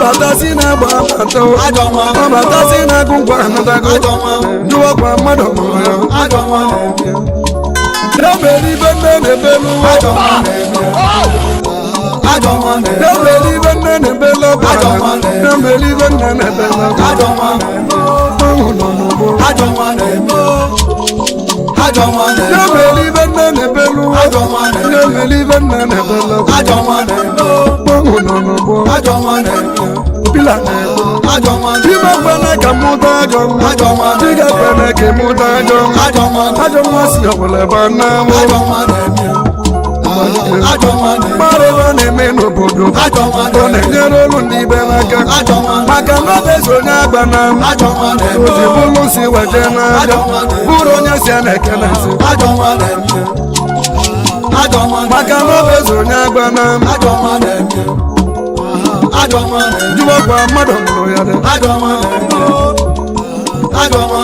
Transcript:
Batasi na-agba abata o. Ajọ nwa. Ọbatasi na-agụ ngwa anatago. Ajọ nwa. Jụọkwa mmadụ mụrụ ya. Ajọ nwa na-eme. Ya mere ibe nne na-ebelu. Ajọ nwa na-eme. Ajọ nwa na-eme. Ya mere ibe nne na-ebelu ọkwa. Ajọ nwa na-eme. Ya mere ibe nne na-ebelu ọkwa. Ajọ nwa na-eme. Ọnwụ nọ n'ugbo. Ajọ nwa na-eme. Ajọ nwa Ya na-eme. mere ibe nne na-ebelu. Ajọ nwa na-eme. Ya mere ibe nne na-ebelu ọkwa. Ajọ nwa na-eme. Ọnwụ nọ n'ugbo. Ajọ nwa na-eme. Pila na-egbu. Ajọ nwa na-eme. Chima kwene ka mụta ajọ nwa. Ajọ nwa. Chiga kwene ka ịmụta ajọ nwa. Ajọ nwa na-eme. Ajọ nwa si ọbụla ebe a na-amụ. Ajọ nwa na-eme. Ajọ nwa na-eme. Mmadụ ebe a na-eme n'obodo. Ajọ nwa Ọ na-eme. na-enyere olu ndị ibe n'aka. Ajọ nwa na-eme. Maka na ọ bụ onye agba na m. Ajọ nwa na-eme. O ji bụrụ si weje n'aja. Ajọ nwa na-eme. Bụrụ onye si a na-ekele nsị. Ajọ nwa na-eme. Ajọ nwa na-eme. Maka na ọ bụ onye agba na m. Ajọ nwa na-eme. Ajọ nwa na-eme. Jụọkwa mmadụ mụrụ ya dị. Ajọ nwa na-eme. Ajọ nwa.